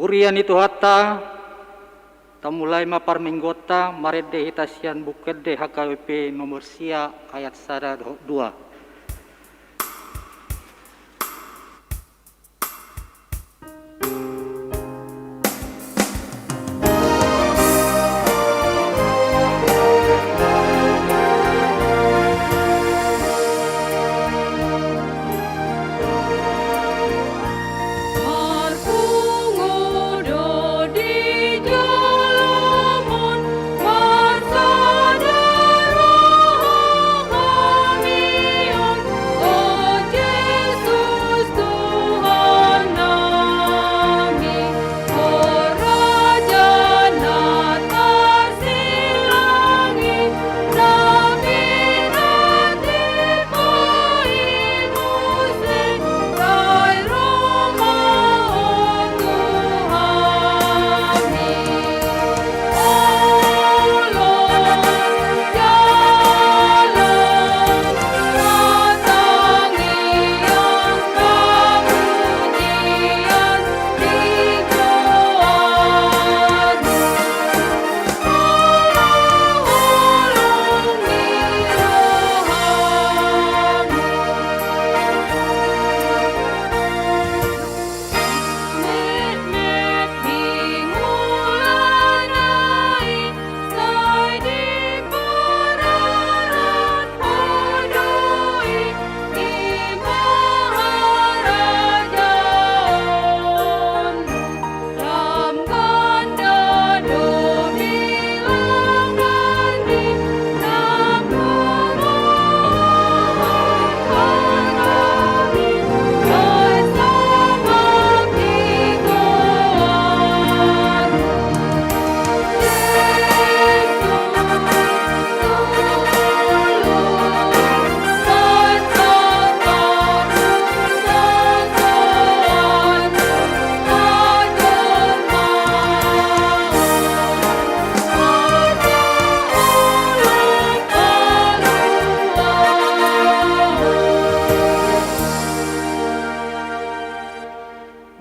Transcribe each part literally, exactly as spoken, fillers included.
Huria ni Tuhanta, tamulai ma parmingguonta, marende hita sian Buku Ende H K B P nomor sia, ayat sada dohot dua.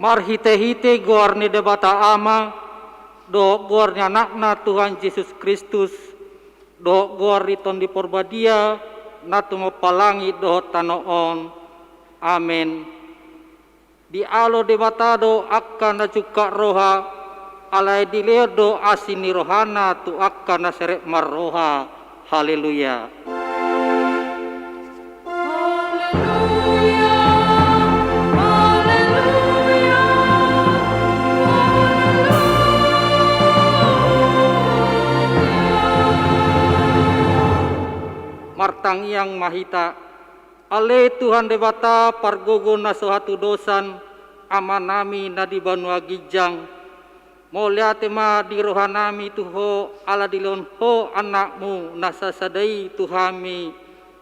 Marhitehite goar ni Debata Ama, dohot goar ni Anakna Tuhan Jesus Kristus, dohot goar ni Tondi Porbadia, na tumompa langit dohot tano on. Amen. Dialo Debata do angka na jungkat roha, alai dilehon do asi ni rohana tu angka na serep marroha. Haleluya. Haleluya, haleluya, haleluya. Martangiang ma hita. Ale Tuhan Debata, pargogo na so hatudosan, Amanami na di banua ginjang, mauliate ma di rohanami tu Ho, ala dilehon Ho Anakmu na sasada i tu hami,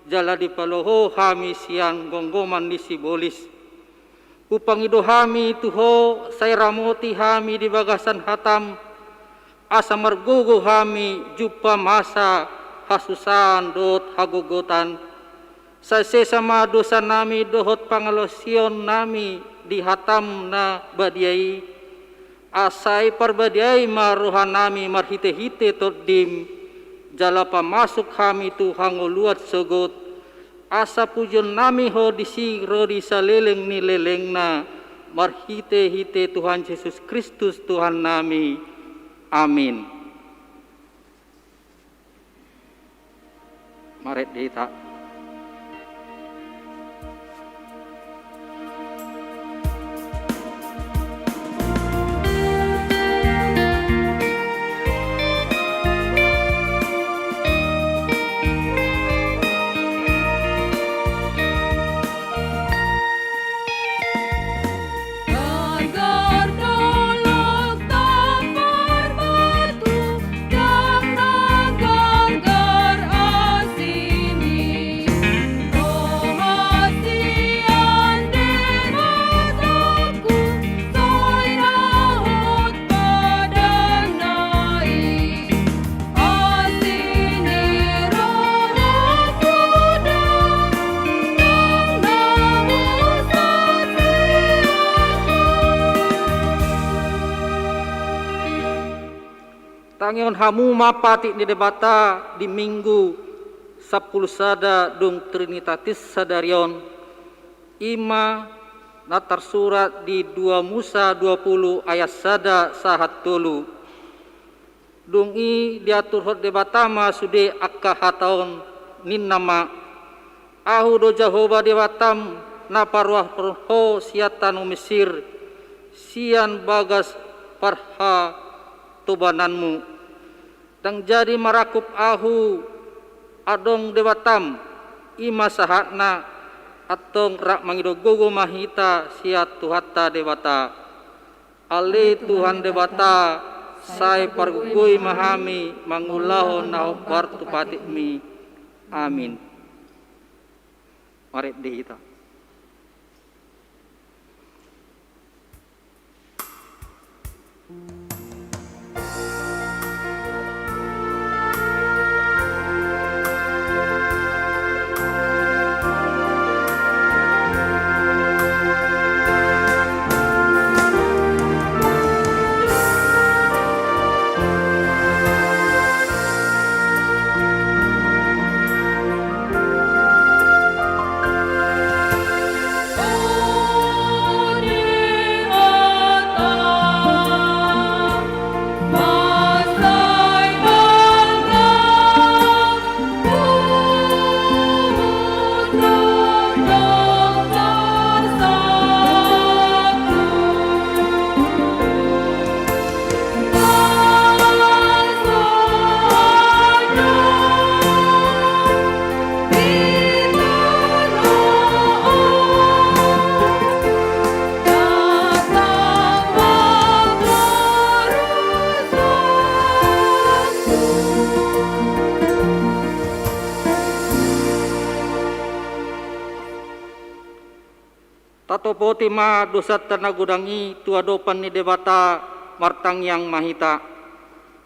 jala dipalua Ho hami sian gomgoman ni sibolis. Hupangido hami tu Ho, sai ramoti hami di bagasan hataM, asa margogo hami jumpa masa hasusaan dohot hagogotan. Sai sesa ma dosanami dohot pangalaosionnami di hataM na badia i. Asa sai parbadiai ma rohanami marhitehite TondiM, jala pamasuk hami tu hangoluan sogot, asa pujionnami Ho disi ro di saleleng ni lelengna, marhitehite Tuhan Jesus Kristus Tuhannami. Amin. Marende hita. Tangihon hamu ma patik ni Debata di Minggu sampulu sada dung Trinitatis sadari on, i ma na tarsurat di dua Musa dua pulu ayat sada sahat tolu. Dung i diaturhon Debata ma sude angka hata on, ninna ma: Ahu do Jahowa Debatam, na paruar ho sian tano Mesir, sian bagas parhatobananmu. Ndang jadi marangkup Ahu adong Debatam, i ma sahatna, antong rap mangido gogo ma hita sian Tuhanta Debata. Ale Tuhan Debata, sai pargogoi ma hami mangulahon na hombar tu patikmi. Amin. Marende hita. Tatopoti ma dosanta na godang i tu adopan ni Debata, martangiang ma hita.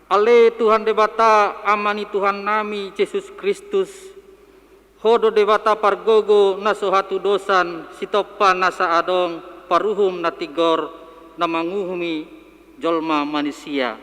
Ale Tuhan Debata, Ama ni Tuhannami Jesus Kristus, Ho do Debata pargogo na so hatudosan, sitompa nasa adong, paruhum na tigor, na manguhumi jolma manisia.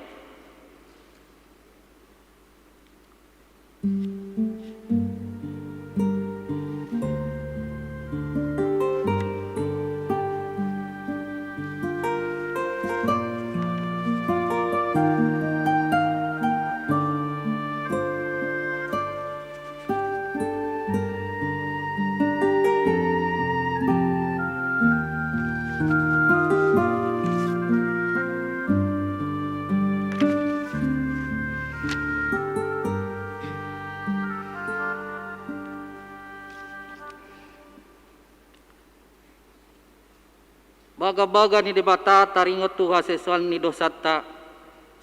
Bagabaga ni Debata taringot tu hasesuan ni dosanta.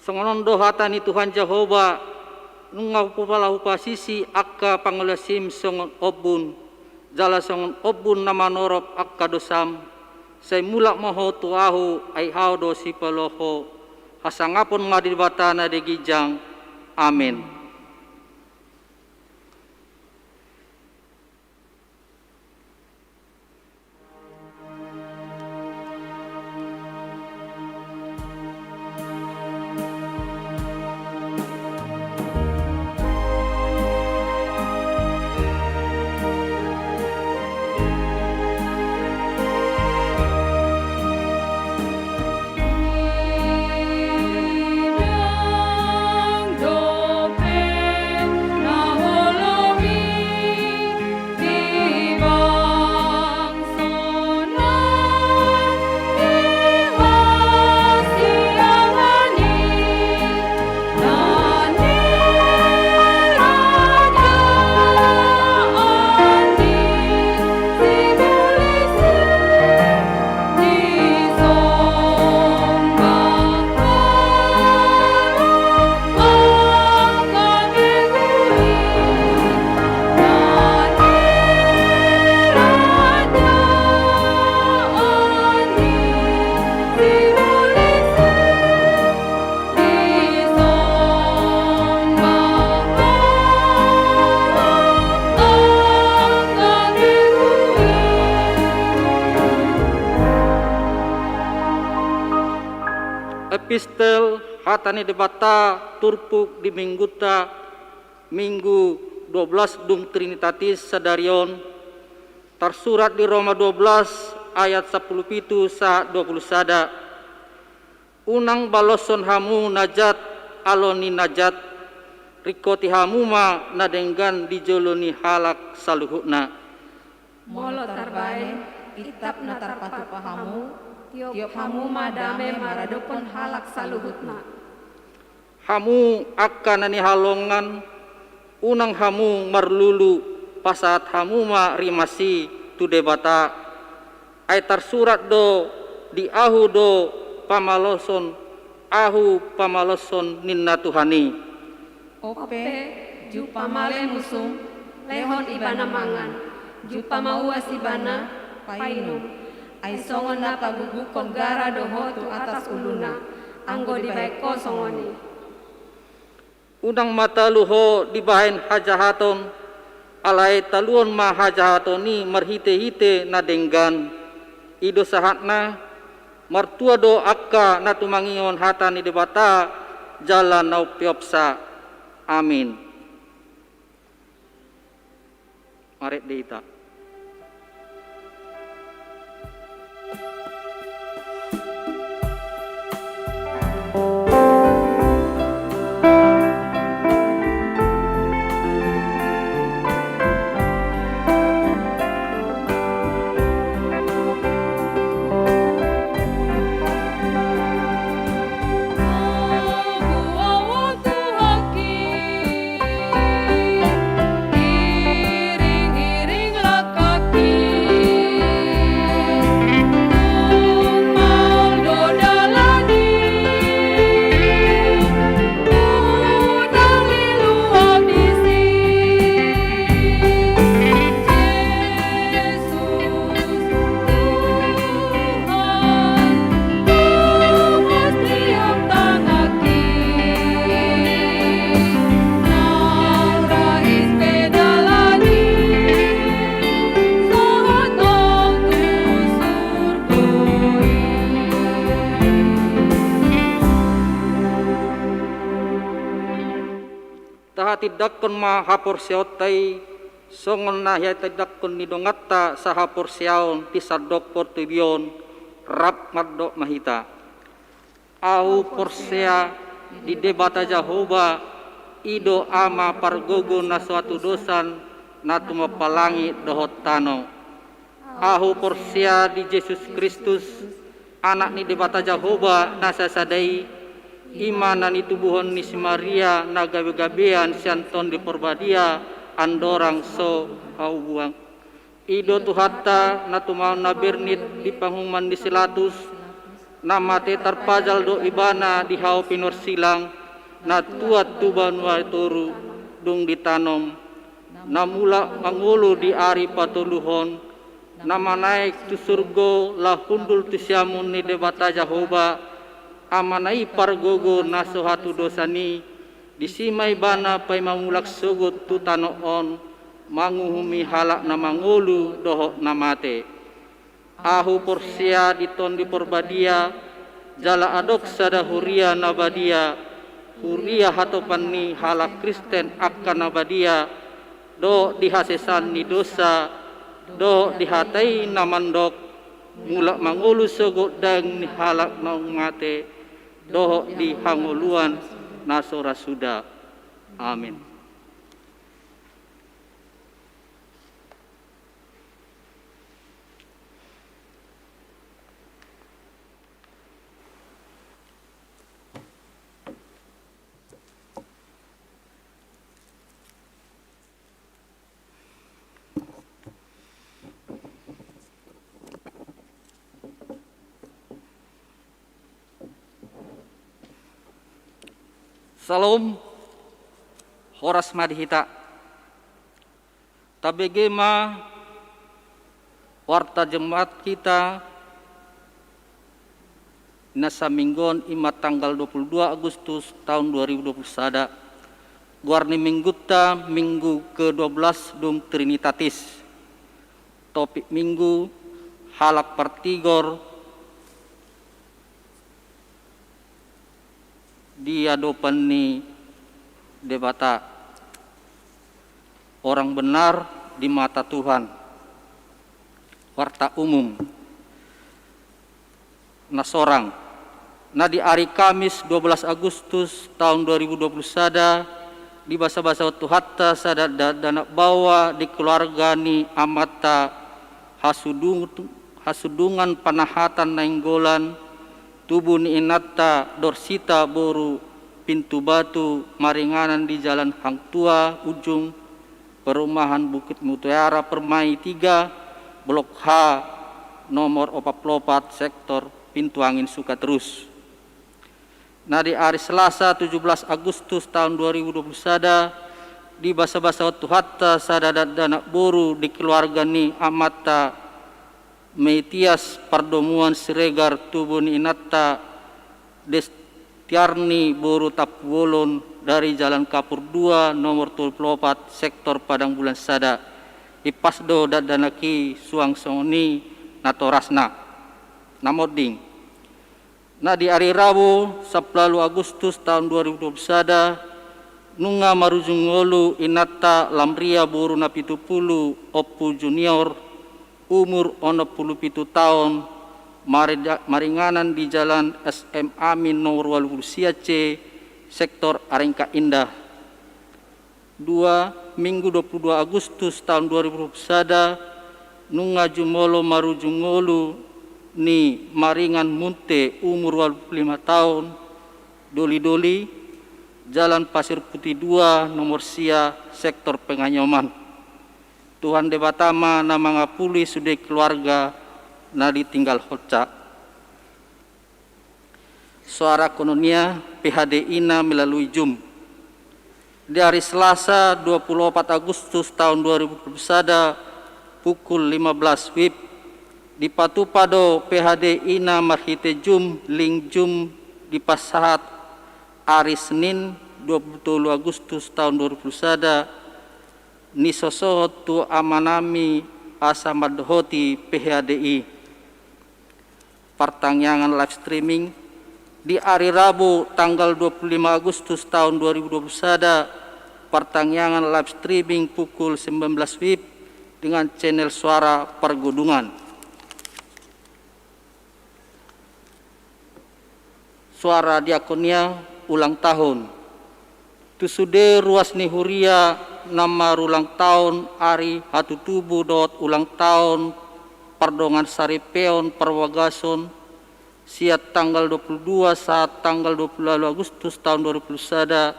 Songon on do hata ni Tuhan Jahowa: Nunga pola hupasisi angka pangalaosim songon ombun, jala songon ombun na manorop angka dosam. Sai mulak ma ho tu Ahu, ai Ahu do sipaluahon ho. Hasangapon ma di Debata na di ginjang. Amen. Epistel Hata ni Debata turpuk di Mingguta, Minggu dua belas dung Trinitatis sadari on, tarsurat di Roma dua belas ayat sampulu pitu sahat dua pulu sada. Unang baloshon hamu na jat alo ni na jat, ringkoti hamu ma na denggan di jolo ni halak saluhutna. Molo tarbaen, itap na tarpatupa hamu, tiop hamu ma dame maradophon halak saluhutna. Hamu angka na nihalongan, unang hamu marlulu, pasahat hamu ma rimas i tu Debata. Ai tarsurat do, di ahu do pamaloshon, ahu pamaloshon ninna Tuhan i. Ope, jumpa male musum, lehon ibana mangan, jumpa ma uas ibana, painum. Ai songon na pagugukkon gara do ho tu atas uluna, anggo dibaen ho songon i. Unang ma talu ho dibahen hajahaton, alai taluhon ma hajahaton i marhitehite na denggan. I do sahatna, martua do angka na tumangihon hata ni Debata jala na umpeopsa. Amin. Marende hita. Tahatindangkon ma haporseaonta i, songon na hinahatindangkon ni donganta sahaporseaon di sandok portibi on, rap mandok ma hita. Ahu porsea di Debata Jahowa, i do Ama pargogo na so hatudosan, na tumompa langit dohot tano. Ahu porsea di Jesus Kristus, Anak ni Debata Jahowa na sasada i, i ma na nitubuhon ni si Maria na gabegabean sian Tondi Porbadia andorang so haubuan. I do Tuhanta na tumaon na bernit di panguhuman ni si Pilatus, na mate tarpajal do ibana di hau pinorsilang, na tuat tu banua toru, dung ditanom, na mulak mangolu di ari patoluhon, na manaek tu surgo laho hundul tu siamun ni Debata Jahowa, Amana i pargogo na so hatudosan i, disi ma ibana paima mulak sogot tu tano on, manguhumi halak na mangolu dohot na mate. Ahu porsea di Tondi Porbadia, jala adong sada huria na badia, huria hatopan ni halak Kristen angka na badia, dohot di hasesaan ni dosa, dohot di hata i na mandok, mulak mangolu sogot daging ni halak naung mate, dohot di hangoluan na so ra suda. Amin. Syalom, horas ma di hita. Tabege ma warta Jumat hita na saminggu on, i ma tanggal dua puluh dua Agustus taon dua ribu dua puluh sada. Goar ni minggunta, minggu kedua belas dung Trinitatis. Topik minggu, halak partigor, di adopan ni Debata. Orang benar di mata Tuhan. Warta umum. Na sorang. Na di ari Kamis dua belas Agustus taon dua ribu dua puluh sada, dibasabasahon Tuhanta sada dakdanak baoa di keluarga ni amanta Hasudung-, Hasudungan Panahatan Nainggolan, tubu ni inanta Dorsita boru Pintubatu, maringanan di Jalan Hangtua Ujung, Perumahan Bukit Mutiara Permai tiga, Blok H, nomor opat pulu opat, sektor Pintu Angin Sukaterus. Na di ari Selasa tujuh belas Agustus taon dua ribu dua puluh sada, dibasabasahon Tuhanta sada dakdanak boru di keluarga ni amanta Metias Pardomuan Siregar, tubu ni inanta Destiarni boru Tampubolon, dari Jalan Kapur dua, nomor tolu pulu opat, sektor Padang Bulan sada. Impas do dakdanak i suang songon i natorasna. Na monding. Na di ari Rabu sampulu ualu Agustus taon dua ribu dua puluh sada, nunga marujung ngolu inanta Lamria boru Napitupulu, Ompu Junior, umur onom pulu pitu taon, marida-, maringanan di Jalan S M Amin nomor ualu pulu sia C, sektor Arengka Indah. Dua, Minggu dua pulu dua Agustus taon dua ribu dua puluh sada, nunga jumolo marujung ngolu ni Maringan Munte, umur ualu pulu lima taon, doli-doli, Jalan Pasir Putih dua, nomor sia, sektor Pengayoman. Tuhan Debata ma na mangapuli sude keluarga na ditinggalhonsa. Soara kononia P H D I na melalui Zoom. Di ari Selasa dua pulu opat Agustus taon dua ribu dua puluh sada, pukul lima belas wib, dipatupa do P H D I na marhite Zoom, link Zoom, dipasahat ari Senin dua pulu tolu Agustus taon dua ribu dua puluh sada, nisosohot tu amanami asa mandohoti P H D I. Partangiangan live streaming di ari Rabu tanggal dua pulu lima Agustus taon dua ribu dua puluh sada, partangiangan live streaming pukul sembilan belas wib dengan channel Suara Pargodungan. Suara Diakonia ulang tahun. Tu sude ruas ni huria na marulang tahun ari hatutubu dohot ulang tahun pardongansaripeon parbagason, sian tanggal dua pulu dua sahat tanggal dua pulu ualu Agustus taon dua ribu dua puluh sada,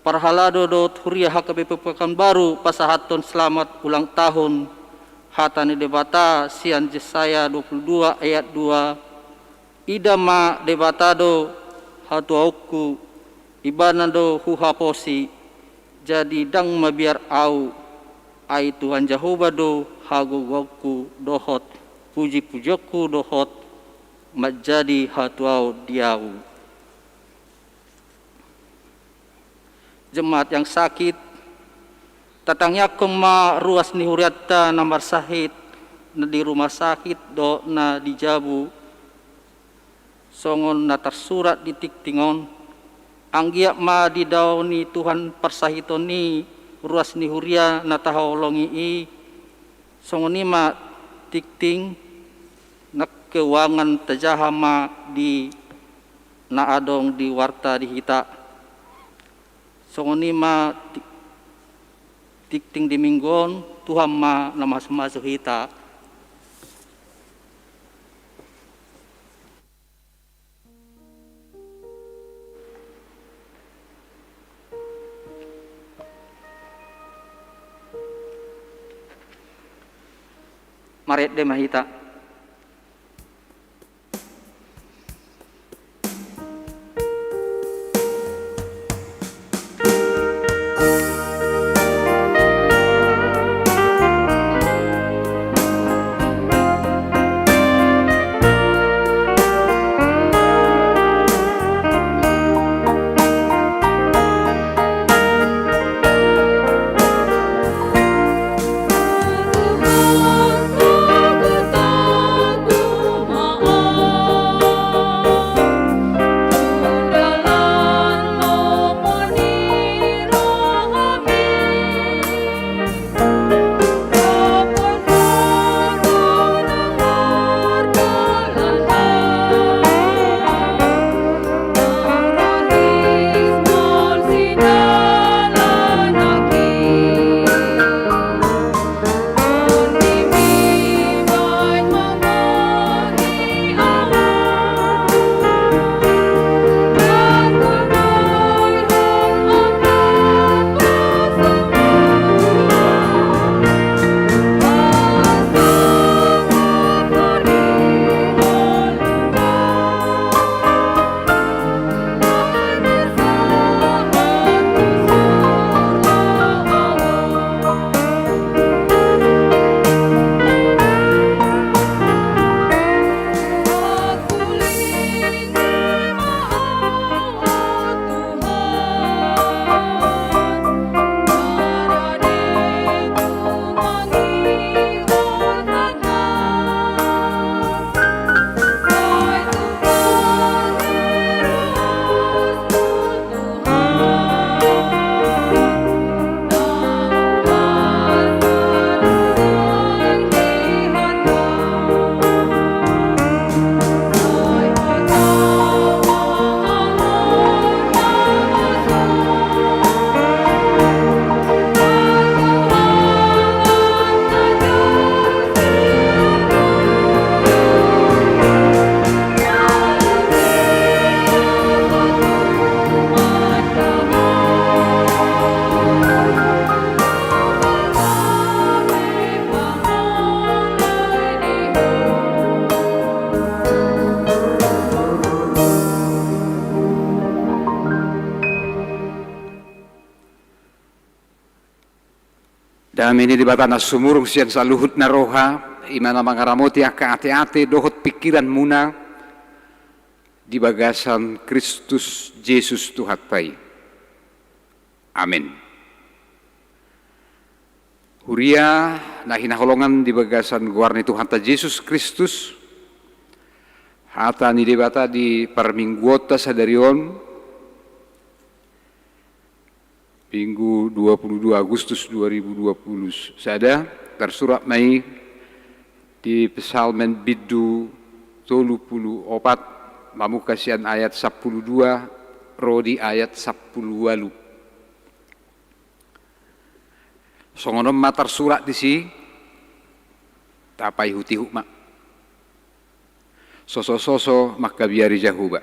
parhalado dohot huria H K B P Pekanbaru pasahathon selamat ulang tahun. Hata ni Debata sian Jesaya dua pulu dua ayat dua, "Ida ma Debata do hatuaonku, Ibana do huhaposi, jadi ndang mabiar ahu, ai Tuhan Jahowa do hagogoonku dohot puji-pujionku dohot manjadi hatuaon di ahu." Jemaat yang sakit, tatangiangkon ma ruas ni hurianta na marsahit, na di rumah sakit dohot na di jabu, songon na tarsurat di tingting on. Anggiat ma didaoni Tuhan parsahiton ni ruas ni huria na tahaholongi i, songon i ma tingting na keuangan tajaha ma di na adong di warta di hita. Songon i ma ti-, tingting di minggu on, Tuhan ma na mamasu-masu hita. Marende ma hita. Dame ni Debata na sumurung sian saluhut na roha, i ma na mangaramoti angka ateate dohot pingkiranmuna di bagasan Kristus Jesus Tuhanta i. Amen. Huria na hinaholongan di bagasan goar ni Tuhanta Jesus Kristus, hata ni Debata di parmingguonta sadari on, Minggu dua puluh dua Agustus dua ribu dua puluh sada, tarsurat ma i di Psalmen bindu tolu puluh opat, mamungka sian ayat sampulu dua ro di ayat sampulu ualu. Songon on ma tarsurat disi, tapaihutihut ma. Sosososo mangkabiari Jahowa.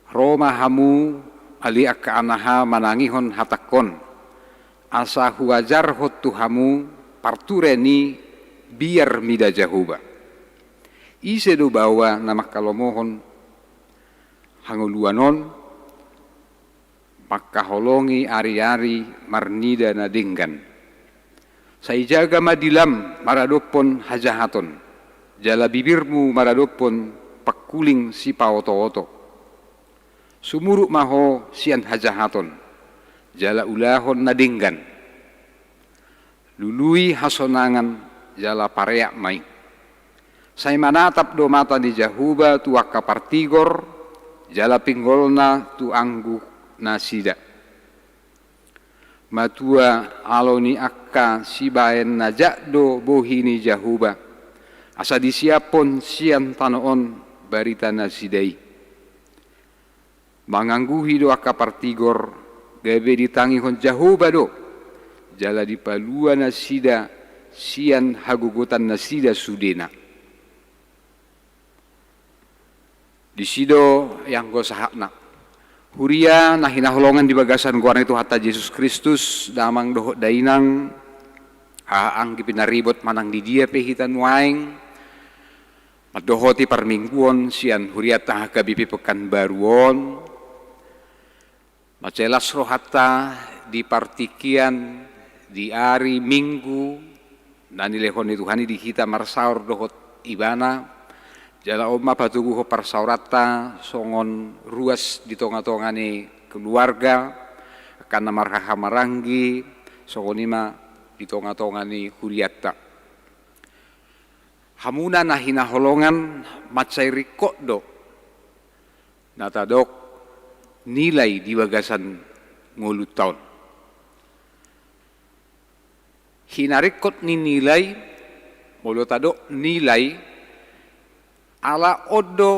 Ro ma hamu ale angka anaha manangihon hatangkon, asa huajarhon tu hamu parture ni biar mida Jahowa. Ise do baoa na manghalomohon hangoluan on, mangkaholongi ariari marnida na denggan. Sai jaga ma dilam maradophon hajahaton, jala bibirmu maradophon pangkuling sipaotooto. Sumurut ma ho sian hajahaton, jala ulahon na denggan. Lului hasonangan jala pareak ma i. Sai manatap do mata ni Jahowa tu angka partigor, jala pinggolna tu anggup nasida. Matua alo ni angka sibahen na jat do bohi ni Jahowa, asa disiaphon sian tano on barita nasida i. Mangangguhi do angka partigor, gabe ditangihon Jahowa do, jala dipalua nasida sian hagogotan nasida sudena. Disi do ianggo sahatna. Huria na hinaholongan di bagasan goar ni Tuhanta Jesus Kristus, damang dohot dainang, haha anggi pinaribot manang di dia pe hita nuaeng, mandohoti parmingguon sian hurianta H K B P Pekanbaru on, mansai las rohanta di partingkian di ari Minggu na nilehon ni Tuhan i di hita marsaor dohot Ibana, jala on ma patoguhon parsaoranta songon ruas di tongatonga ni keluarga, angka na marhahamaranggi, songon i ma di tongatonga ni hurianta. Hamuna na hinaholongan, mansai ringkot do na tadok nilai di bagasan ngolunta on. Hinaringkot ni nilai, molo tadok nilai, ala on do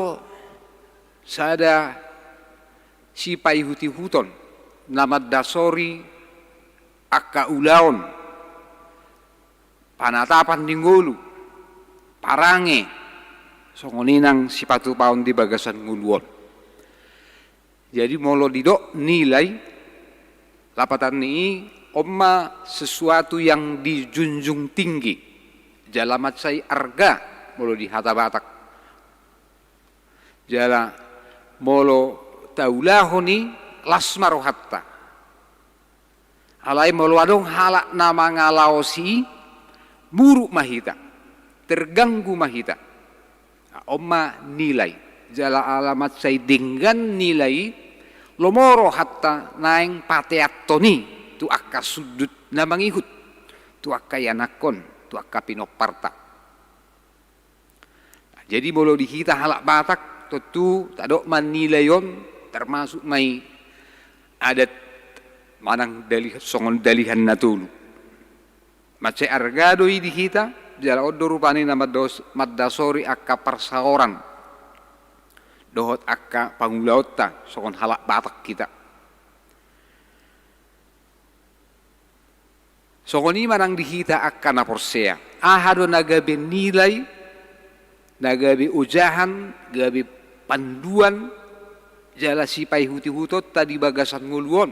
sada sipaihutihuton na mandasori angka ulaon, panatapan ni ngolu, parange, songon i nang sipatupaon di bagasan ngolu on. Jadi molo didok nilai, lapatan ni i, on ma sesuatu yang dijunjung tinggi, jala mansai arga molo di hata Batak. Jala molo taulahon i, las ma rohanta. Alai molo adong halak na mangalaosi i, muruk ma hita, terganggu ma hita. Nah, on ma nilai, jala ala mansai denggan nilai i, lomo rohanta naeng pateathon i tu angka sundut na mangihut, tu angka ianakhon, tu angka pinomparta. Jadi molo di hita halak Batak, tontu tadok ma nilai on, termasuk ma i adat manang dali-, songon dalihan na tolu. Mansai arga do i di hita, jala on do rupani na mandos-, mandasori angka parsaoran dohot angka pangulaonta songon halak Batak hita. Songon i ma nang di hita angka na porsea. Aha do na gabe nilai, na gabe ojahan, gabe panduan, jala sipaihutihutonta di bagasan ngolu on.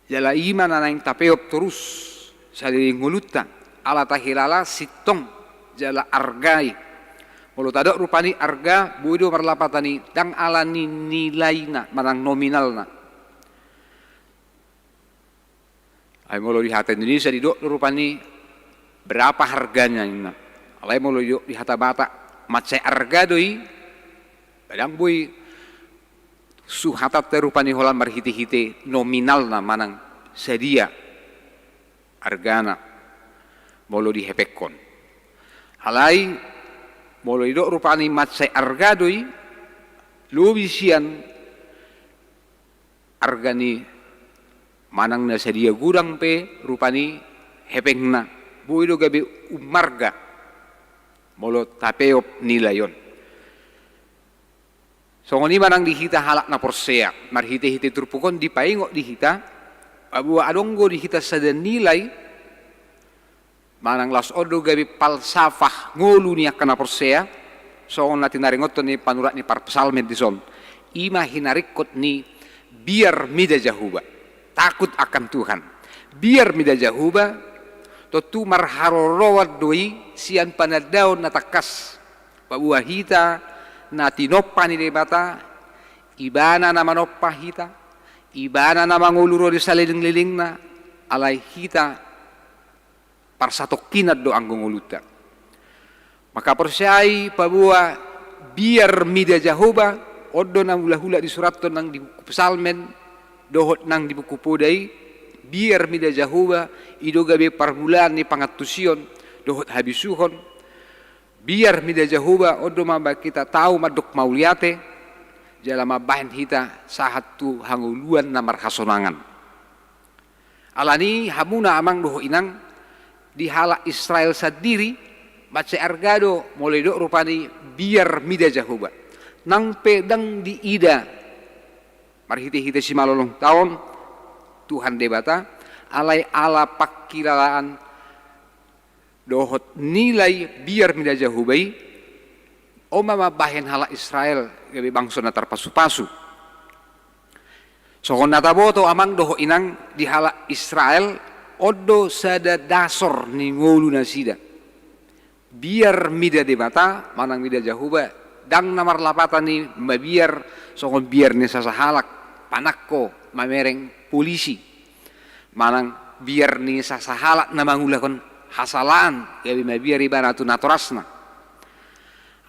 Jala i ma na naeng tapeop torus saleleng ngolunta, ala tahilala sintong jala arga i. Molo tadok rupani arga, boi do marlapatan i, ndang ala ni nilaina manang nominalna. Ai molo di hata Indonesia didok do rupani berapa harganya ninna. Alai molo didok di hata Batak mansai arga do i, ba ndang boi suhatanta rupani holan marhite-hite nominalna manang sadia argana molo dihepekhon. Alai molo didok rupani mansai arga do i, lobi sian arga ni manang na sadia godang pe rupani hepengna, boi do gabe ummarga molo tapeop nilai on. Songon i manang di hita halak na porsea, marhite-hite turpuk on dipaingot di hita, paboa adong do di hita sada nilai, manang laos on do gabe palsafah ngolu ni angka na porsea, songon na tinaringothon ni panurat ni parpsalmen dison. I ma hinaringkot ni biar mida Jahowa, takut akan Tuhan. Biar mida Jahowa, tontu marharoroan do i sian panandaon na tangkas. Paboa hita na tinompa ni Debata, Ibana na manompa hita, Ibana na mangolu ro di salelenglelengna, alai hita parsatongkinan do anggo ngolunta. Mangkaporseai paboa biar mida Jahowa, on do na hulahula disurathon nang di buku Psalmen dohot nang di buku Poda i, biar mida Jahowa, i do gabe parmulaan ni pangantusion dohot habisuhon. Biar mida Jahowa, on do mambahen hita tau mandok mauliate, jala mambahen hita sahat tu hangoluan na marhasonangan. Alani i hamuna amang dohot inang, di halak Israel sandiri, mansai arga do molo didok rupani biar mida Jahowa. Nang pe ndang diida marhite-hite simalolongta on Tuhan Debata, alai ala pangkilalaan dohot nilai biar mida Jahowa i, on ma mambahen halak Israel gabe bangso na tarpasupasu. Songon na taboto amang dohot inang, di halak Israel on do sada dasor ni ngolu nasida. Biar mida Debata manang mida Jahowa, ndang na marlapatan i mabiar songon biar ni sasahalak panangko mamereng polisi, manang biar ni sasahalak na mangulahon hasalaan gabe mabiar ibana tu natorasna.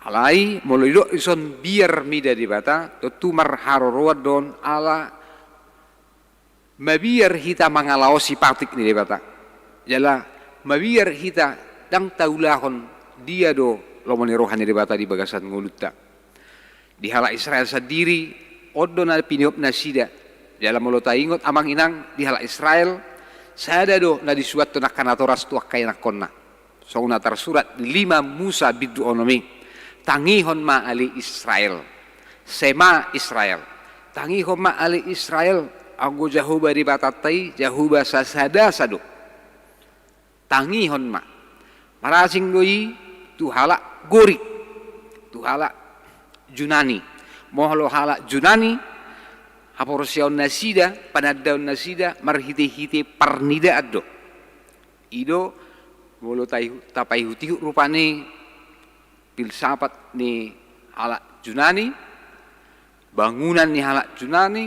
Alai molo didok dison biar mida Debata, tontu marharoroan do on ala mabiar hita mangalaosi patik ni Debata, jala mabiar hita ndang taulahon dia do lomo ni roha ni Debata di bagasan ngolunta. Di halak Israel sandiri, on do na piniop nasida. Jala molo taingot amang inang, di halak Israel sada do na disuathon angka natoras tu angka ianakhonna. Songon na tarsurat di lima Musa bindu onom i, tangihon ma ale Israel. Shema Israel. Tangihon ma ale Israel, anggo Jahowa Debatanta i Jahowa sasada sa do. Tangihon ma. Marasing do i tu halak Gorik, tu halak Junani. Molo halak Junani, haporseaon nasida, panandaon nasida marhite-hite parnidaan do. I do molo tai-, tapaihut-ihut rupani filsafat ni halak Junani, bangunan ni halak Junani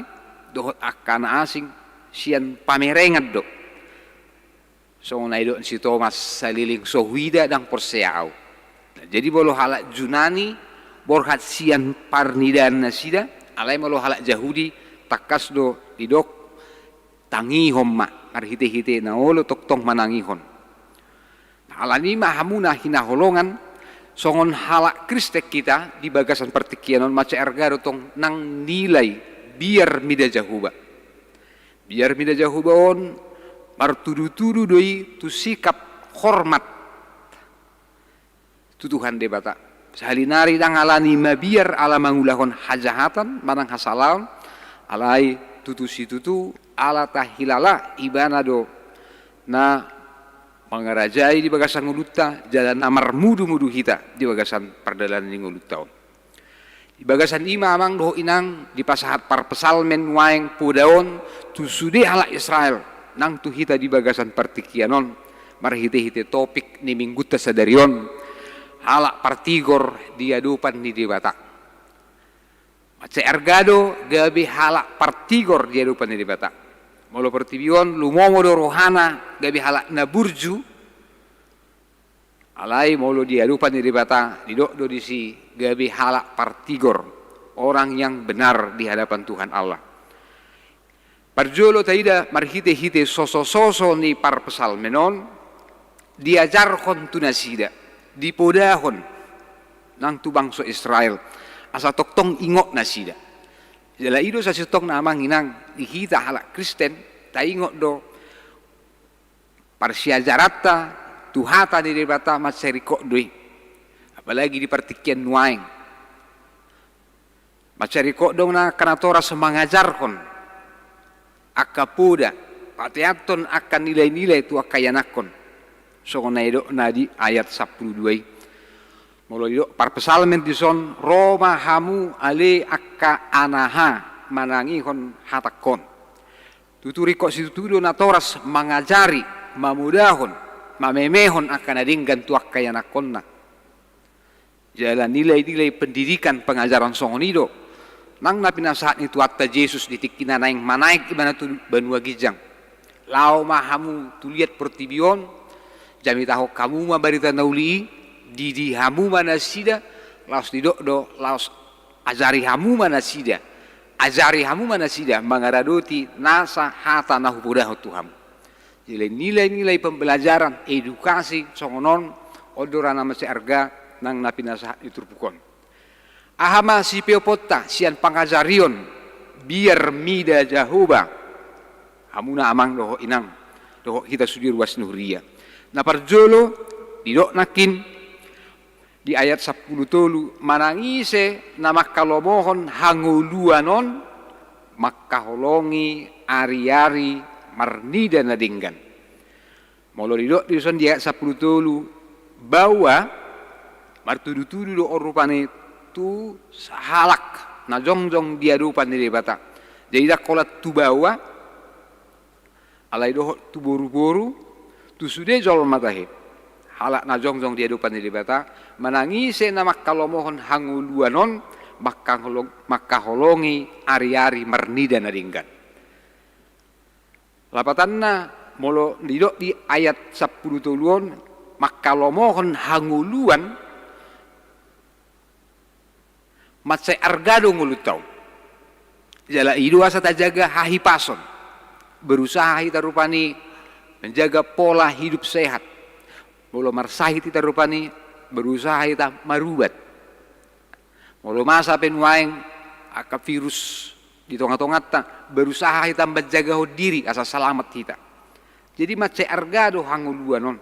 dohot angka na asing sian pamerengan do. Songon na didok si Thomas, saleleng so huida ndang porsea ahu. Nah, jadi molo halak Junani borhat sian parnidaan nasida, alai molo halak Jahudi tangkas do didok tangihon ma, marhite-hite na olo tongtong manangihon. Nah, alani i ma hamuna hinaholongan, songon halak Kristen hita di bagasan partingkian on mansai arga do tong nang nilai biar mida Jahowa. Biar mida Jahowa on martudu-tudu do i tu sikap hormat tu Tuhan Debata. Sahali nari ndang alani mabiar ala mangulahon hajahatan manang hasalaon, alai tutu situtu ala tahilala Ibana do na mangarajai di bagasan ngolunta, jala na marmudu-mudu hita di bagasan pardalanan ni ngolunta on. Di bagasan i ma amang dohot inang, dipasahat parpsalmen nuaeng poda on tu sude halak Israel, nang tu hita di bagasan partingkian on, marhite-hite topik ni minggunta sadari on, halak partigor di adopan ni Debata. Mansai arga do gabe halak partigor di adopan ni Debata. Molo portibi on lumomo do rohana gabe halak na burju, alai molo di adopan ni Debata didok do disi gabe halak partigor, orang yang benar di hadapan Tuhan Allah. Parjolo taida marhite-hite soso-soso ni parpsalmen on, diajarhon tu nasida, dipodahon nang tu bangso Israel, asa tongtong ingot nasida. Jala i do sasintongna amang inang di hita halak Kristen, taingot do parsiajaranta tu hata ni Debata mansai ringkot do i. Apalagi di partingkian nuaeng. Mansai ringkot do na angka natoras mangajarhon angka poda, pateanhon angka nilai-nilai tu angka ianakhon. Songon na didok na di ayat sampulu dua i. Molo didok parpsalmen dison, ro ma hamu ale angka anaha manangihon hatangkon. Tutu ringkot situtu do natoras mangajari, mamodahon, mamemehon angka na denggan tu angka ianakhonna. Jala nilai-nilai pendidikan pengajaran songon i do nang na pinasahat ni Tuhanta Jesus di tingki na naeng manaek ibana tu banua ginjang. Laho ma hamu tu liat portibi on, jamitahon hamu ma barita na uli i, didi hamu ma nasida, laos didok do, laos ajari hamu ma nasida, ajari hamu ma nasida mangaradoti nasa hata na hupodahon tu hamu. Jadi nilai-nilai pembelajaran, edukasi songon on, on do ra na mansai arga nang na pinasahat ni turpuk on. Aha ma sipeoponta sian pangajarion, biar mida Jahowa, hamuna amang dohot inang, dohot hita sude ruas ni huria. Na parjolo, didok nangkin di ayat sampulu tolu, manang ise na manghalomohon hangoluan on, mangkaholongi ari-ari marnida na denggan. Molo didok dison di ayat sampulu tolu, baoa, martudu-tudu do on rupani tu halak na jongjong di adopan ni Debata. Jadi ndang holan tu baoa, alai dohot tu boru-boru, tu sude jolma tahe. Halak na jongjong di adopan ni Debata, manang ise na manghalomohon hangoluan on, mangkaholo-, mangkaholongi ari-ari marnida na denggan. Lapatanna, molo didok di ayat sampulu tolu on, manghalomohon hangoluan, mansai arga do ngolunta on. Jala i do asa tajaga hahipason. Berusaha hita rupani menjaga pola hidup sehat. Molo marsahit hita rupani, berusaha hita marubat. Molo masa pe nuaeng angka virus di tonga-tonganta, berusaha hita manjagahon diri asa salamat hita. Jadi mansai arga do hangoluan on.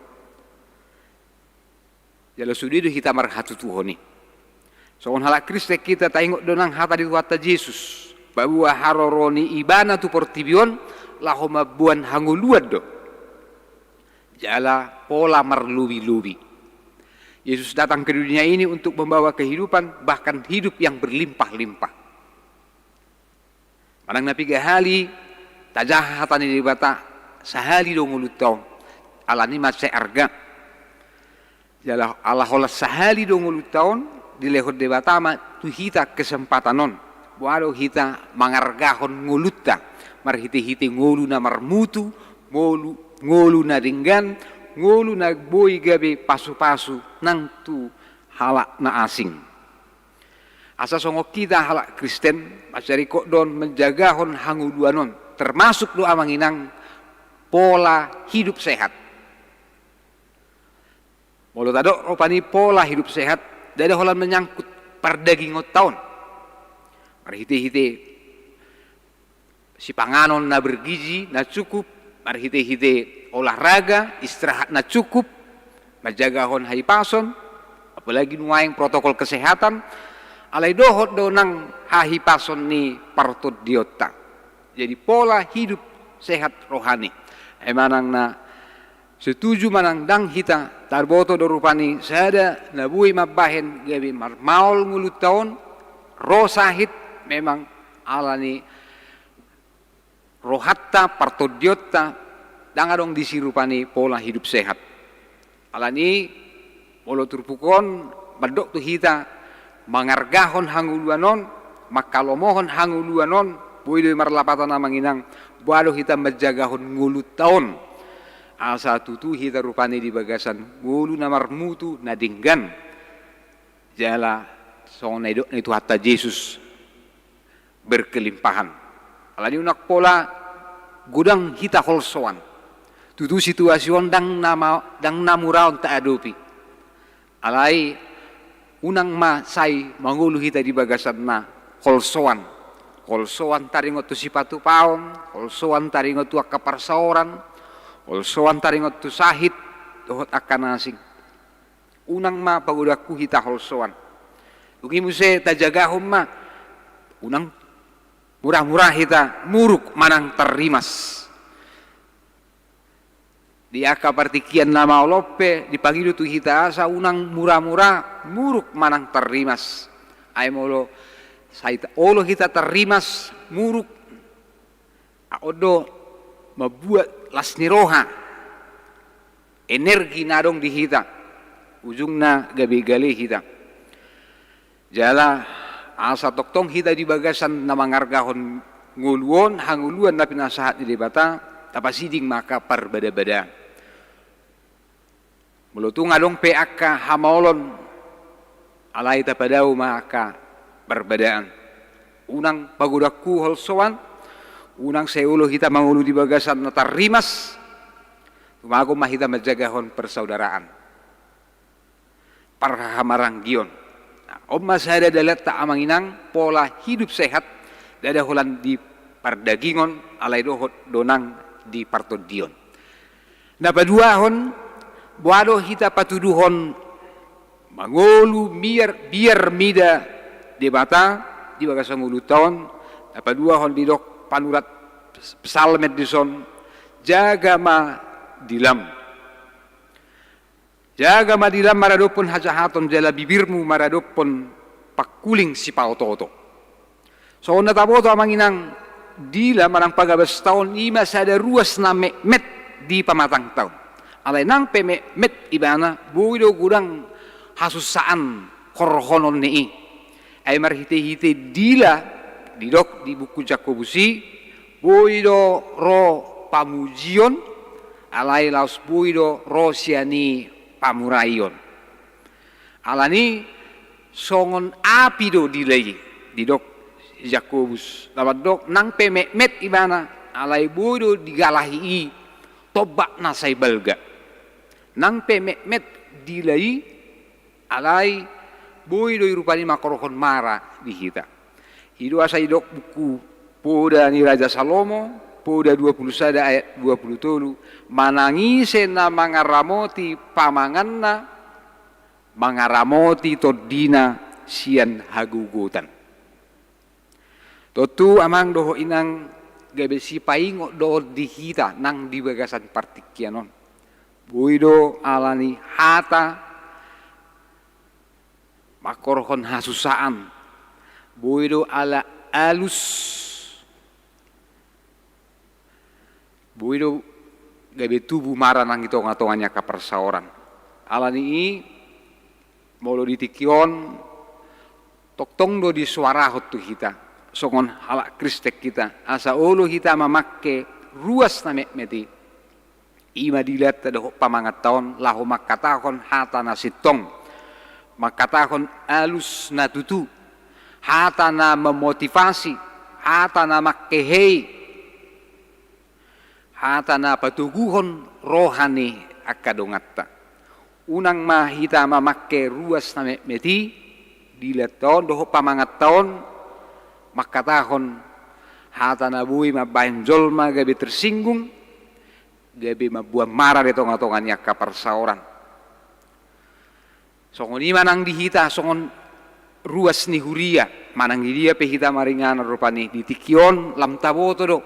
Jala sude do hita marhatutuhon i. Songon halak Kristen hita taingot do nang hata ni Tuhanta Jesus. Paboa haroro ni Ibana tu portibi on laho mamboan hangoluan do. Jala pola marlobi-lobi. Yesus datang ke dunia ini untuk membawa kehidupan, bahkan hidup yang berlimpah-limpah. Manang na piga hali tajaha hata ni Debata, sahali do ngolunta on, alani mansai arga. Jala ala holan sahali do ngolunta on, dilehon Debata ma tu hita kesempatan on. Boha do hita mangargahon ngolunta, marhite-hite ngolu na marmutu, ngolu, ngolu na denggan, ngolu na boi gabe pasu-pasu nang tu halak na asing. Asa songon hita halak Kristen, mansai ringkot do on manjagahon hangoluan on, termasuk do amang inang pola hidup sehat. Molo tadok rupani pola hidup sehat, ndada holan menyangkut pardagingonta on. Marhite-hite sipanganon na bergizi, na cukup, marhite-hite olahraga, istirahat na cukup, manjagahon hahipason, apalagi nuaeng protokol kesehatan, alai dohot do nang hahipason ni partondionta. Jadi pola hidup sehat rohani. Ai manang na setuju manang ndang hita, tarboto do rupani sada na boi mambahen gabe marmaol ngolunta on, ro sahit memang alani rohanta, partondionta, ndang adong disi rupani pola hidup sehat. Alani molo turpuk on mandok tu hita mangargahon hangoluan on, manghalomohon hangoluan on, Boi do i marlapatan amang inang, boha do hita manjagahon ngolunta on. Asa tutu hita rupani di bagasan ngolu na marmutu na denggan. Jala songon na nidok ni Tuhanta Jesus, berkelimpahan. Alani unang pola godang hita holsoan. Tutu situasi on ndang na ma-, ndang na mura on taadopi. Alai unang ma sai mangolu hita di bagasan na holsoan. Holsoan taringot tu sipatupaon, holsoan taringot tu angka parsaoran, holsoan taringot tu sahit, dohot angka na asing. Unang ma pagodangku hita holsoan. Dung i muse tajagahon ma, unang mura-mura hita muruk manang tarrimas. Di angka partingkian na maol on pe dipangido tu hita asa unang mura-mura muruk manang tarrimas. Ai molo sai ta-, olo hita tarrimas muruk, on do mambuat las ni roha, energi na adong di hita, ujungna gabe gale hita. Jala asa tongtong hita di bagasan na mangargahon ngolu on, hangoluan na pinasahat ni Debata, tapasiding ma angka parbada-badaan. Molo tung adong pe angka hamaolon, alai tapadao ma angka parbadaan. Unang pagodangku holsoan, unang sai olo hita mangolu di bagasan na tarrimas, tumagon ma hita manjagahon persaudaraan, parhahamaranggion. Nah, on ma sada dalanta amang inang pola hidup sehat, ndada holan di pardagingon, alai dohot do nang di partondion. Na paduahon, boha do hita patuduhon mangolu biar, biar mida Debata di bagasan ngolunta on. Na paduahon didok panurat Psalmen dison, jaga ma dilam. Jaga ma dilam maradophon hajahaton jala bibirmu maradophon pangkuling sipaotooto. Songon na taboto amang inang, dila manang pangabasta on i ma sada ruas na metmet di pamatangta on. Alai nang pe metmet ibana, boi do godang hasussaan horhonon ni i. Ai marhitehite dila, didok di buku Jakobus i, boi do ro pamujion, alai laos boi do ro sian i pamuraion. Alani songon api do dila i, didok Jakobus. Na mandok nang pe metmet ibana, alai boi do digalahi i tombak na sai balga. Nang pe metmet dila i, alai boi do i rupani mangkorhon mara di hita. I do asa didok buku Poda ni Raja Salomo, Poda dua pulu sada ayat dua pulu tolu, manang ise na mangaramoti pamanganna, mangaramoti tondina sian hagogotan. Tontu amang dohot inang, gabe sipaingot do on di hita nang di bagasan partingkian on. Boi do alani hata mangkorhon hasussaan, boi do ala alus, boi do gabe tubu mara nang di tongatonga ni angka parsaoran. Alani i, molo di tingki on, tongtong do disoarahon tu hita songon halak Kristen hita, asa olo hita mamangke ruas na metmet i. I ma dilanta dohot pamanganta on laho mangkatahon hata na sintong, mangkatahon alus na tutu, hata na memotivasi, hata na mangkehei, hata na patoguhon roha ni angka donganta. Unang ma hita mamangke ruas na metmet i, dilanta on dohot pamanganta on, mangkatahon hata na boi mambahen jolma gabe tersinggung, gabe mamboan mara di tongatonga ni angka parsaoran. Songon i ma nang di hita, songon ruas ni huria, manang di dia pe hita maringanan rupani, di tingki on lam taboto do.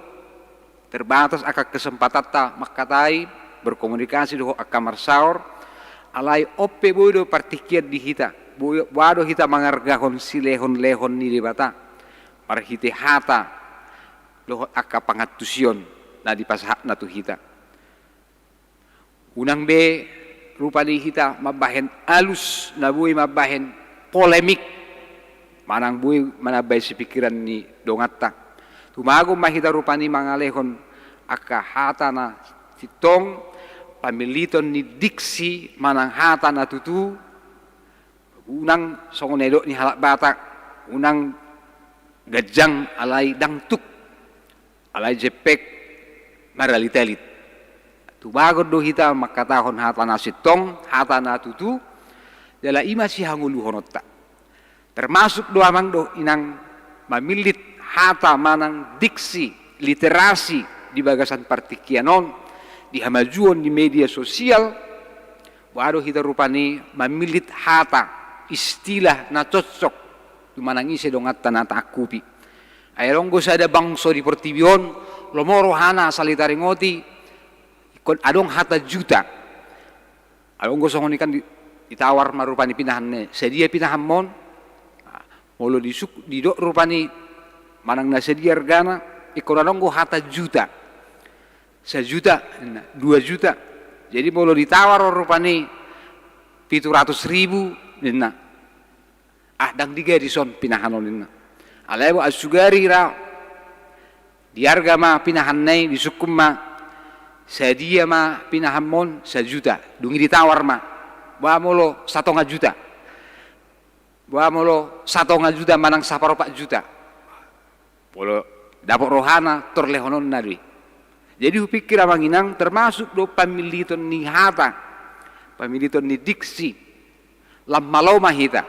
Terbatas angka kesempatanta mangkatai, berkomunikasi dohot angka marsaor, alai on pe boi do partingkian di hita, boi, boha do hita mangargahon silehonlehon ni Debata marhite hata dohot angka pangantusion na dipasahatna tu hita. Unang be rupani hita mambahen alus na boi mambahen polemik, manang boi manambai sipikiran ni donganta. Tumagon ma hita rupani mangalehon angka hata na sintong, pamilliton ni diksi manang hata na tutu, unang songon na nidok ni halak Batak, unang ganjang alai dangtuk, alai jempek maralitalit. Tumagon do hita mangkatahon hata na sintong, hata na tutu, jala i ma sihangoluhononta. Termasuk do amang dohot inang mamillit hata manang diksi, literasi di bagasan partingkian on, di hamajuon di media sosial, boha do hita rupani mamillit hata, istilah na cocok tu manang ise donganta na taangkupi. Ai adong do sada bangso di portibi on, lomo rohana asal ditaringoti, ingkon adong hata juta. Adong do songon i kan di-, ditawar ma rupani pinahanna i, sadia pinahanmon? Nah, molo disuk-, didok rupani manang na sadia argana, ingkon adong do hata juta. Sajuta, ninna, dua juta. Jadi molo ditawar on rupani pitu ratus ribu, ninna. Ah, ndang digadis on pinahan on, ninna. Alai boha, sugari ra diarga ma pinahanna i, disungkun ma, sadia ma pinahanmon? Sajuta. Dung i ditawar ma, boha molo satonga juta? Boha molo satonga juta manang saparopat juta? Molo dapot rohana, tor lehononna do i. Jadi hupikir amang inang, termasuk do pamilliton ni hata, pamilliton ni diksi, lam malo ma hita.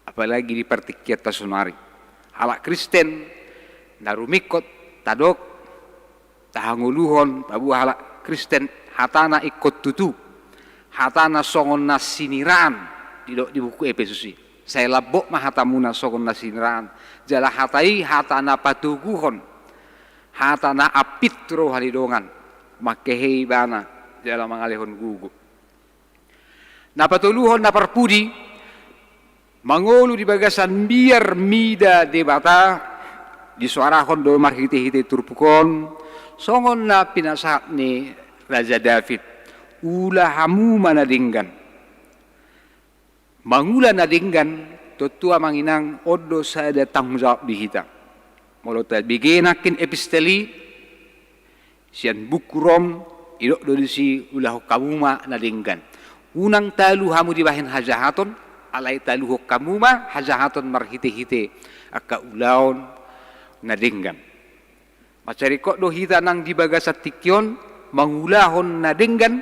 Apalagi di partingkianta saonari. Halak Kristen, na rumingkot, tadok, tahangoluhon, paboa halak Kristen, hatana ingkon tutu. Hatana songon na siniraan, didok di buku Epesus i. Sai lambok ma hatamuna songon na siniraan. Jala hata i, hata na patoguhon. Hata na ampit tu roha ni dongan. Mangkehe ibana, jala mangalehon gogo. Na patoluhon, na parpudi, mangolu di bagasan biar mida Debata, disoarahon do marhitehite turpuk on, songon na pinasahat ni Raja David, ula hamu ma na denggan. Mangula na denggan, tontu amang inang, on do sada tanggung jawab di hita. Molo tabege nangkin epistel i, sian buku Rom, didok do disi, ulahon hamu ma na denggan. Unang talu hamu dibahen hajahaton, alai taluhon hamu ma hajahaton marhitehite angka ulaon na denggan. Mansai ringkot do hita nang di bagasan tingki on mangulahon na denggan,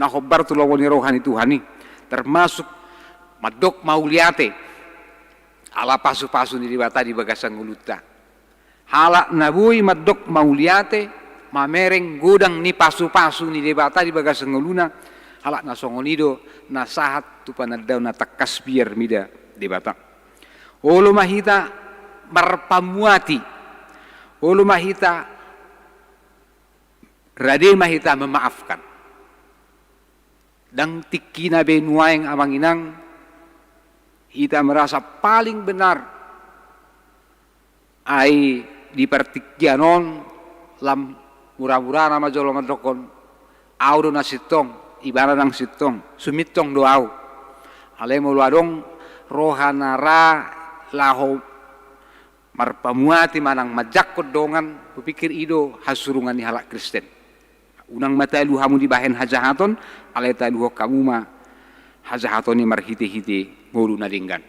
na hombar tu lomo ni roha ni Tuhan i, termasuk mandok mauliate ala pasupasu ni Debata di bagasan ngolunta. Halak na boi mandok mauliate, mamereng godang ni pasupasu ni Debata di bagasan ngoluna, halak na songon i do na sahat tu panandao na tangkas biar mida Debata. Olo ma hita marpamuati, olo ma hita, rade ma hita memaafkan. Ndang tingkina be nuaeng amang inang hita merasa paling benar. Ai di partingkian on lam mura-murana ma jolo mandokkon, au do na sintong, ibana ndang sintong, sumintong do au. Alai molo adong roha na ra laho marpamuati manang manjangkon dongan, hupikir i do hasurungan ni halak Kristen. Unang ma talu hamu dibahen hajahaton, alai taluhon hamu ma hajahaton i marhitehite ngolu na denggan.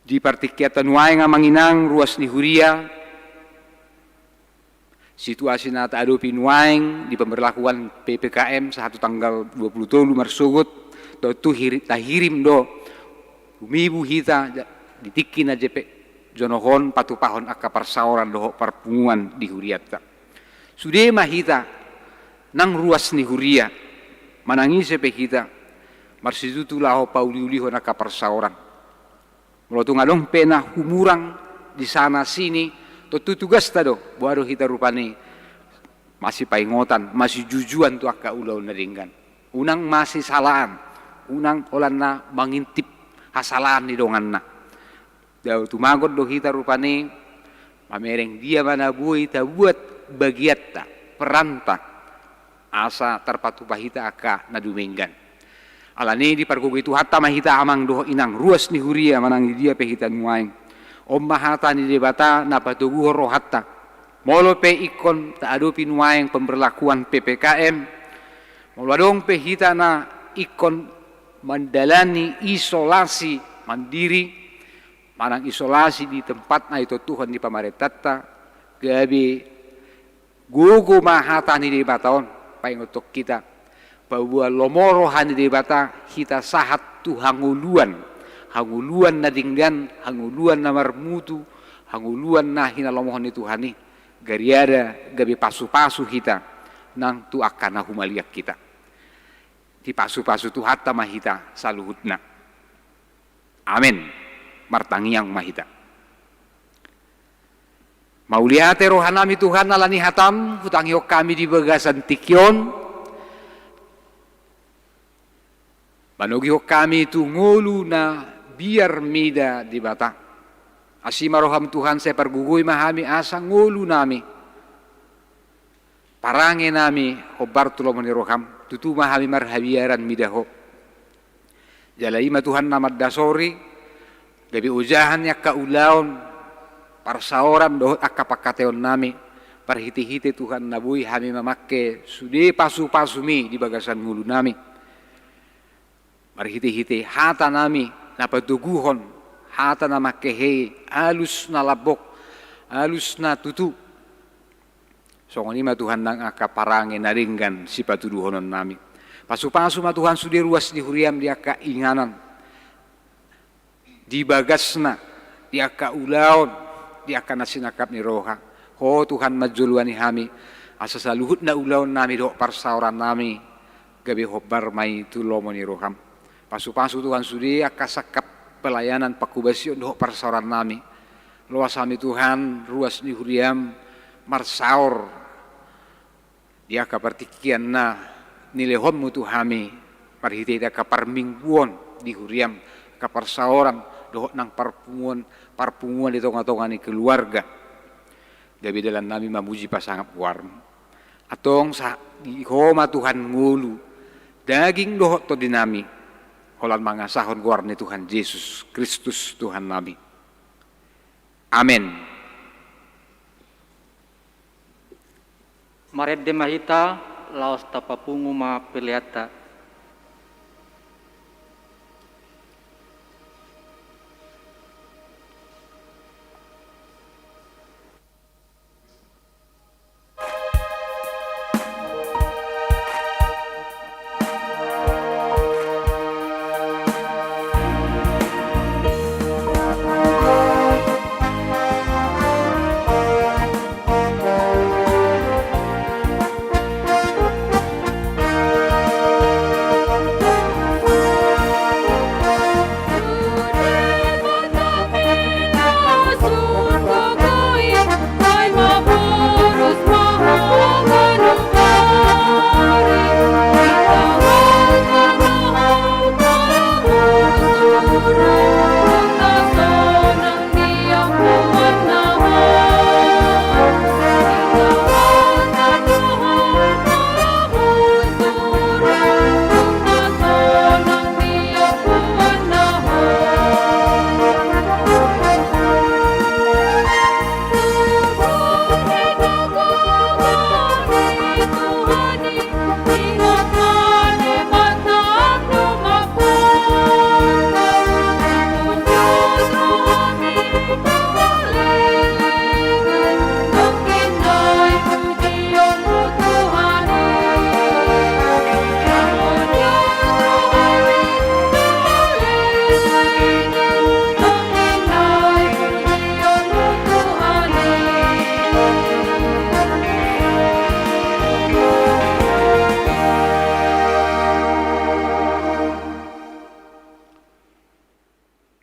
Di partingkianta nuaeng amang inang, ruas ni huria, situasi na taadopi nuaeng di pemberlakuan P P K M sahat tu tanggal dua puluh tolu marsogot, tontu hiri-, tahirim do, humibu hita ja-, di tingki na jempek jonohon, patupahon angka parsaoran dohot parpunguan di hurianta. Sude ma hita nang ruas ni huria, manang ise pe hita, marsitutu laho pauliulihon angka parsaoran. Molo tung adong pe na humurang di sana sini, tontu tugasta do, boha do hita rupani masipaingotan, masijujuan tu angka ulaon na denggan. Unang masisalaan, unang holan na mangintip hasalaan ni donganna. Dao tumagon do hita rupani mamereng dia ma na boi tabuat bagianta, peranta, asa tarpatupa hita angka na dumenggan. Alani i dipargogoi Tuhanta ma hita amang dohot inang, ruas ni huria manang di dia pe hita nuaeng. On ma hata ni Debata na patoguhon rohanta. Molo pe ingkon taadopi nuaeng pemberlakuan P P K M, molo adong pe hita na ingkon mandalani isolasi mandiri, manang isolasi di tempat na ditontuhon ni pamarentanta, gabe gogo ma hata ni Debata on paingothon hita. Paboa lomo roha ni Debata hita sahat tu hangoluan, hangoluan na denggan, hangoluan na marmutu, hangoluan na hinalomohon ni Tuhan i. Gariada gabe pasupasu hita nang tu angka na humaliang hita. Dipasupasu Tuhanta ma hita saluhutna. Amen. Martangiang ma hita. Mauliate rohanami Tuhan ala ni hatam, hutangihon hami di bagasan tingki on. Manogihon hami tu ngolu na biar mida Debata. Asi ma roham Tuhan, sai pargogoi ma hami asa ngolunami, parangenami hombar tu lomo ni roham, tutu ma hami marhabiaran mida Ho. Jala i ma Tuhan na mandasori, gabe ojahan ni angka ulaon, parsaoran dohot angka pangkataionnami, marhitehite Tuhan na boi hami mamangke sude pasupasumi di bagasan ngolunami. Marhitehite hatanami na patoguhon, hata na mangkehei, alus na lambok, alus na tutu. Songon i ma Tuhan nang angka parange na denggan sipatuduhononnami. Pasupasu ma Tuhan sude ruas ni huriam di angka inganan, di bagasna, di angka ulaon, di angka na sinangkap ni roha. Ho Tuhan manjoloani hami, asa saluhutna ulaonnami dohot parsaorannami gabe hombar ma i tu lomo ni roham. Pasupasu Tuhan sude angka sangkap pelayanan pangkobasion dohot parsaorannami. Loas hami Tuhan, ruas ni huriam marsaor di angka partingkian na nilehonmu tu hami, marhitehite angka parmingguon di huriam, angka parsaoran dohot nang parpunguan, parpunguan di tongatonga ni keluarga. Gabe dalannami mamuji pasangap goarmu. Antong sa-, di Ho ma Tuhan ngolu, daging dohot tondinami, holan mangasahon goar ni Tuhan Jesus Kristus Tuhannami. Amen. Marende ma hita, laos tapapungu ma peleanta.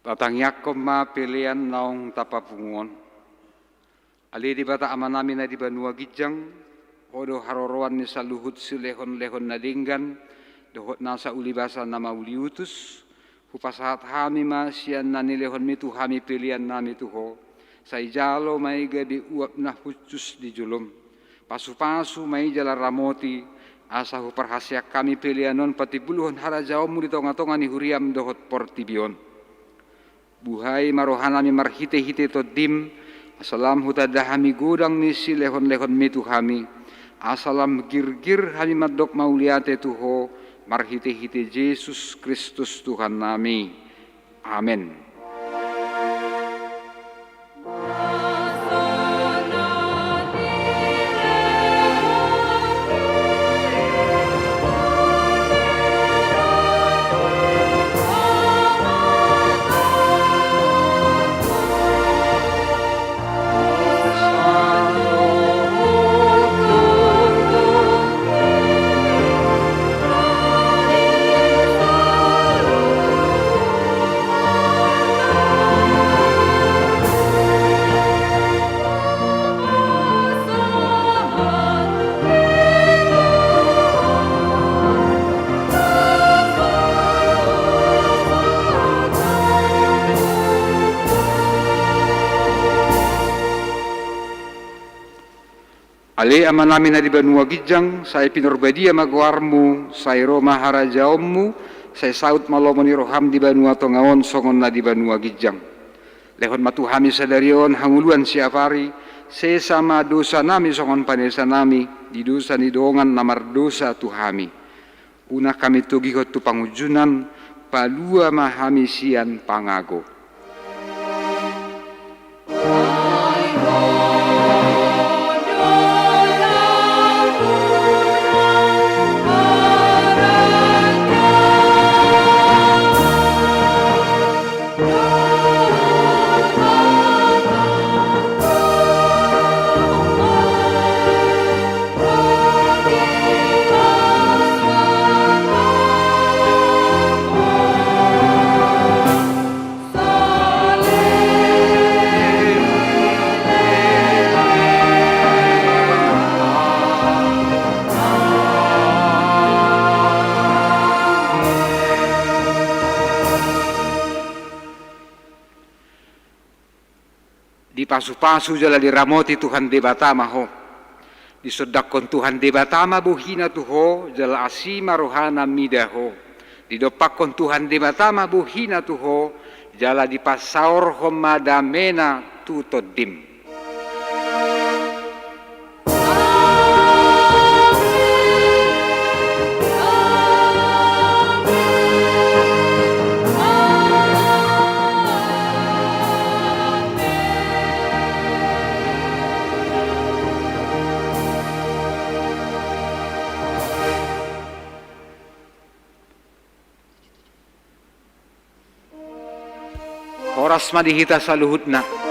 Tatangiangkon ma pelean naung tapapungu on. Ale Debata Amanami na di banua ginjang, Ho do haroroan ni saluhut silehonlehon na denggan dohot nasa ulibasa na mauliutus. Hupasahat hami ma sian na nilehonmi tu hami peleannami tu Ho. Sai jalo ma i gabe uap na hushus di jolom. Pasupasu ma i jala ramoti, asa huparhaseang hami pelean on patimbulhon harajaonmu di tongatonga ni huriam dohot portibi on. Buhai ma rohanami marhitehite Tondim, asa lam hutanda hami godang ni silehonlehonmi tu hami, asa lam girgir hami mandok mauliate tu Ho, marhitehite Jesus Kristus Tuhannami. Amen. Ale Amanami na di banua ginjang, sai pinarbadia ma goarMu, sai ro ma harajaonMu, sai saut ma lomo ni rohaM di banua tonga on songon na di banua ginjang. Lehon ma tu hami sadari on hangoluan siapari, sesa ma dosanami songon panesanami di dosa ni dongan na mardosa tu hami. Unang hami togihon tu pangunjunan, palua ma hami sian pangago. Dipasupasu jala diramoti Tuhan Debata ma ho. Disondangkon Tuhan Debata ma bohina tu ho, jala asi ma rohana mida ho. Didompakkon Tuhan Debata ma bohina tu ho, jala dipasaorhon ma damena tu tondim. Horas ma di hita saluhutna.